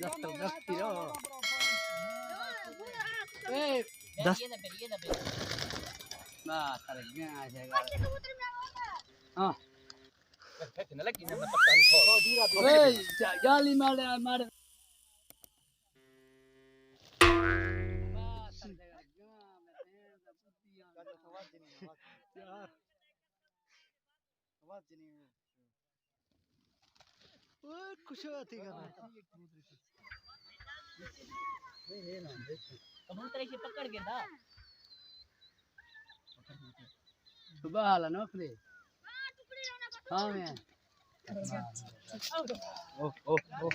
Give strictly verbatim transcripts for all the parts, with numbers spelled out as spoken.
دس تو دس کلو۔ اے، دس۔ بس، سر، گیا ہے۔ ہاں۔ اے، جا-، جالی مارے، مارے۔ یار۔ اوئے، کچھ بات ہی کرنا۔ کبوتر ایسے پکڑ کے دا۔ صبح والا نوکری۔ ہاں، میں۔ اوہ، اوہ، اوہ۔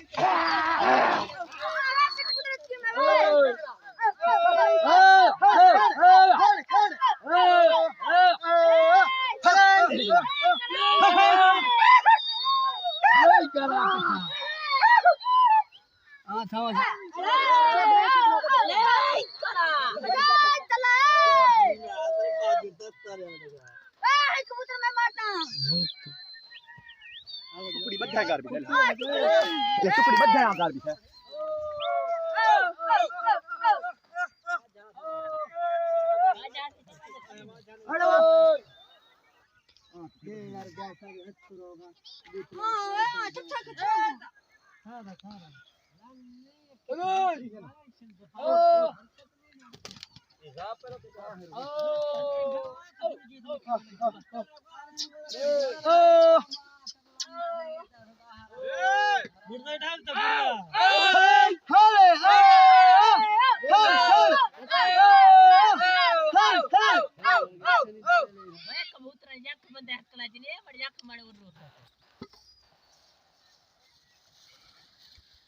ہاں، تھاواں۔ ٹکڑی ٻدھا کر ٻیٹھا۔ یہ ٹکڑی ٻدھا کر ٻیٹھا۔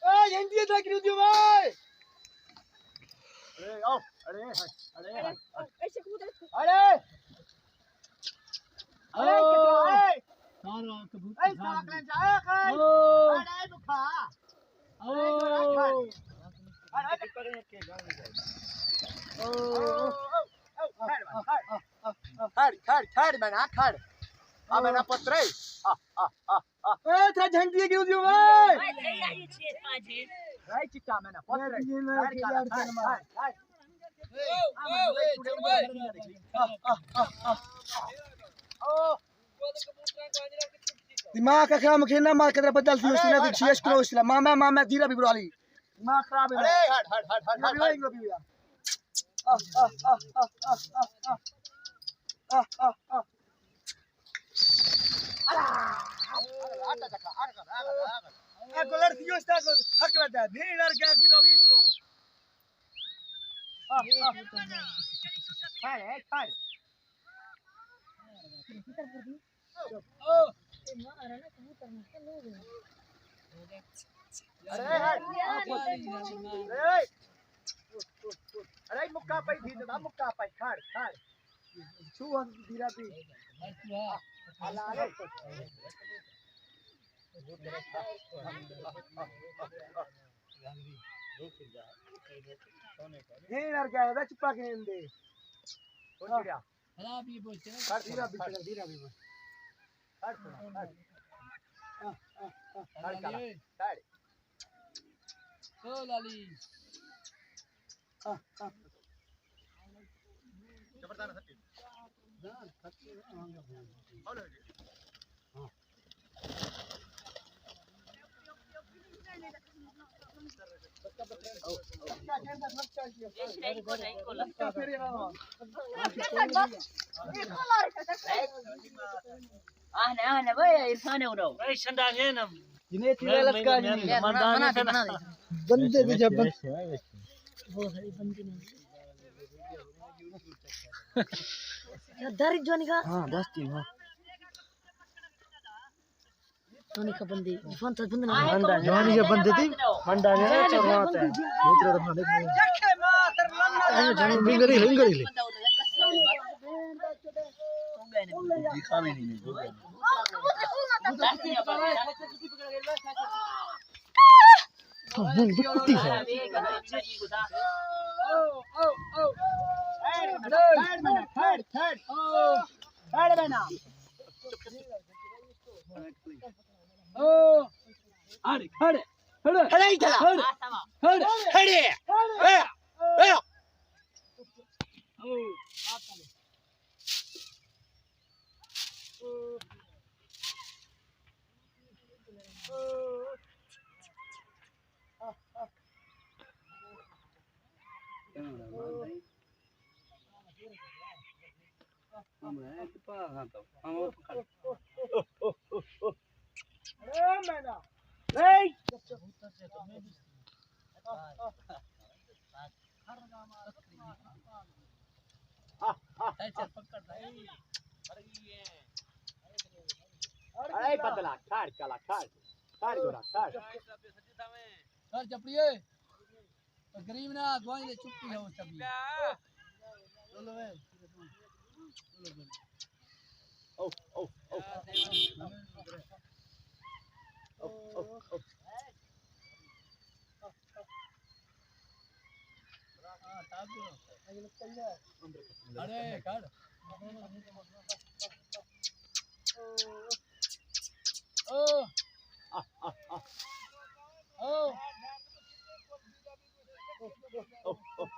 اے، ہندی ادھر کیوں دیو بھائی؟ اڑے، آؤ، اڑے، اڑے، اڑے۔ اڑے۔ اڑے، کتنا ہے؟ سارا کبوتر اے، ساکھ لے جائے، خیر۔ او۔ اڑے، بکھا۔ او۔ اڑے، اڑے۔ او۔ کھڑ، کھڑ، کھڑ، میں نہ کھڑ۔ آ، میں نہ پترے۔ آ، آ، آ۔ اے، تھا جھنڈی کیوں دیو اے؟ بھائی چٹا میں نہ پتر۔ اے، یہ میں کھڑ، کھڑ، کھڑ، کھڑ۔ دماغ کا خراب مکھے نہ مار کے تیرا بدل سی اس نے تو چھیش کرو اس نے۔ ماما، ماما، دیرا بھی برا لی۔ دماغ خراب ہے۔ اڑے، ہٹ، ہٹ، ہٹ، ہٹ، ہٹ۔ آ، آ، آ۔ آ، آ، آ۔ اے کو لڑکی جو استاد کو حق لگا ہے، بھیڑ لڑ گیا کہ لوگ اس کو۔ آہ، آہ۔ کھڑ، اے کھڑ۔ ارے، ارے۔ ارے، مکا پئی تھی، مکا پئی، کھڑ، کھڑ۔ چھو ہم دھیرا بھی۔ اللہ علیہ۔ گھن ار گیا، وچ پا گھن دے۔ کھڑ، دھیرا بھی بول، دھیرا بھی بول۔ کھڑ، کھڑ۔ کھڑ، کھڑ۔ کھڑ۔ او لالی۔ آہنے، آہنے، بھائی، عرفان ہے اڑاؤ۔ اے شنڈا ہے نا۔ جنہیں تیرے لٹکا جنہیں۔ بندے دی جب بند-، در جو نکا۔ ہاں، دس ٹیم، ہاں۔ تو نکا بندی، عرفان تو بندنا۔ بندہ، جوانی کے بندے دی، بندہ نے چرواتا ہے۔ دوسرے دفعہ دیکھ لیں۔ اے جنوں لنگڑی، لنگڑی لے۔ ہاں، ہوں، یہ کٹی ہے۔ کھڑ، کھڑ۔ کھڑ بنا۔ کھڑ، کھڑ۔ ہڑے۔ ہڑے ہی کھلا۔ ہڑ۔ ہڑ۔ ہڑے۔ اے۔ اے۔ اے بدلا، کھڑ کلا، کھڑ۔ کھڑ گورا، کھڑ۔ کر چپڑیے۔ غریب نہ دعائیں دے چپی ہو چپی۔ چلو وے۔ او، او، او۔ او، او، او۔ ارے کھڑ۔ او۔ او۔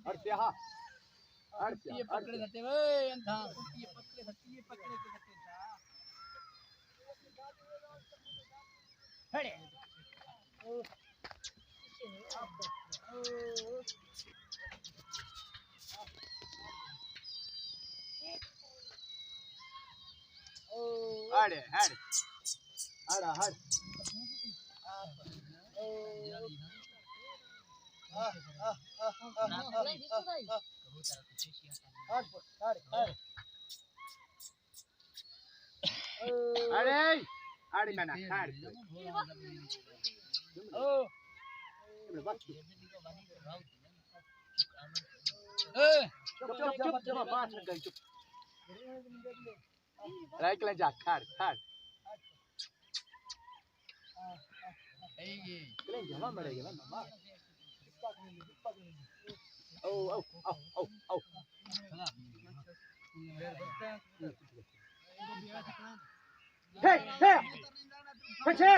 ہٹ پیا، ہا۔ ہٹ پیا، کٹی ہٹ پکڑے پیا۔ سٹے وے اندھا، کٹی پکڑے سٹی، پکڑے کے سٹے سا۔ ہڑے۔ ہڑے، ہڑ۔ ہڑا، ہڑ۔ اڑے، اڑے میں نہ کھڑ۔ چپ، چپ، چپ، چپ، بات نہ کر، چپ۔ رائے کلیں جا، کھڑ، کھڑ۔ کلیں جا، ماما، رائے کلیں، ماما۔ او، او، او، او، او۔ ہے، ہے۔ پچھے۔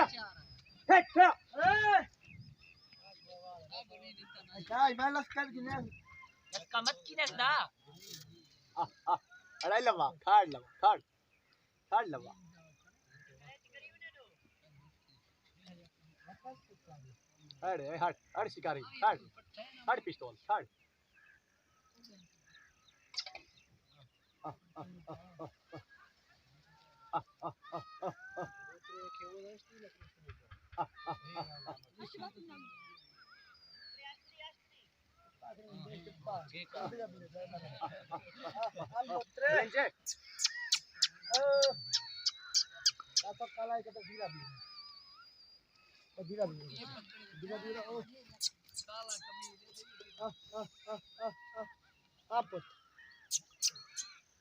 ہے، ہے۔ اچھا، میں لس کر کے نہیں۔ لس کا مت کی نس دا۔ آہ، آہ۔ اڑے لوا، کھڑ لوا، کھڑ۔ کھڑ لوا۔ ہڑ، اے ہڑ، ہڑ شکاری، ہڑ۔ ہڑ پستول، ہڑ۔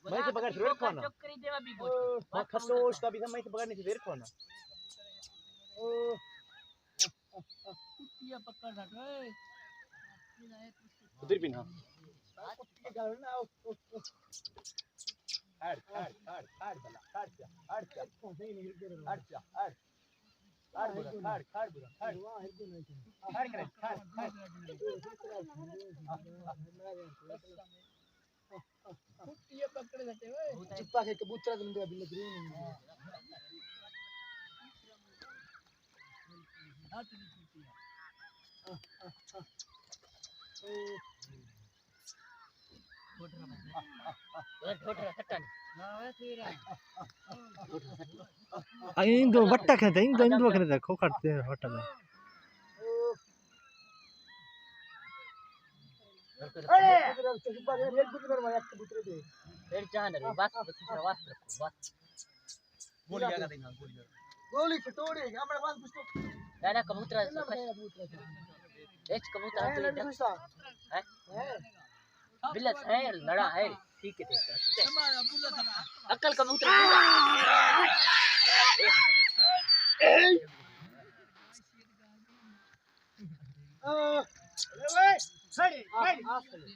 میں تو بغیر ریڈ کھانا۔ میں خسوش کا بھی تھا، میں تو بغیر نہیں ریڈ کھانا۔ کتیا پکڑ رکھ، اے۔ ادھر بھی نہ۔ کھڑ، کھڑ، کھڑ، کھڑ بلا، کھڑ جا، کھڑ جا، کھڑ جا، کھڑ۔ کھڑ بلا، کھڑ، کھڑ بلا، کھڑ۔ کھڑ کرے، کھڑ، کھڑ۔ کتیا پکڑ سٹے اوئے۔ چپا کے کبوتر دے لنگڑے بلے گرین۔ ایندو وٹا کھندا، ایندو، ایندو کھندا، کھو کھڑتے ہیں وٹا میں۔ پھر جان رہی، بس، بس، بس، بس۔ گولی لگا دینا، گولی لگا۔ گولی چھٹوڑی، ہمارے پاس کچھ تو ڈاڈا کبوتر ہے، کبوتر ہے۔ ایک کبوتر ہے، ہے، لڑ گزا۔ ہیں؟ ہے۔ بلا ہے، لڑا ہے، ٹھیک ہے، ٹھیک ہے۔ عقل کبوتر ہے۔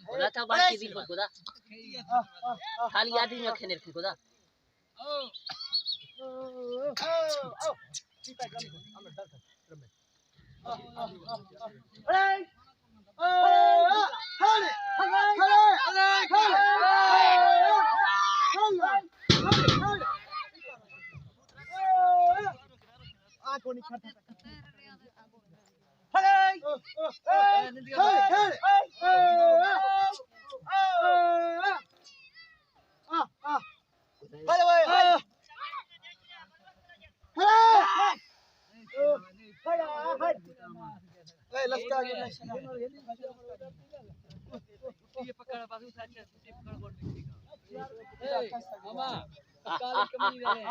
بلا تھا باقی دل پر خدا۔ خالی آدمی آنکھیں دیکھیں خدا۔ ماما، کالی کملی والے۔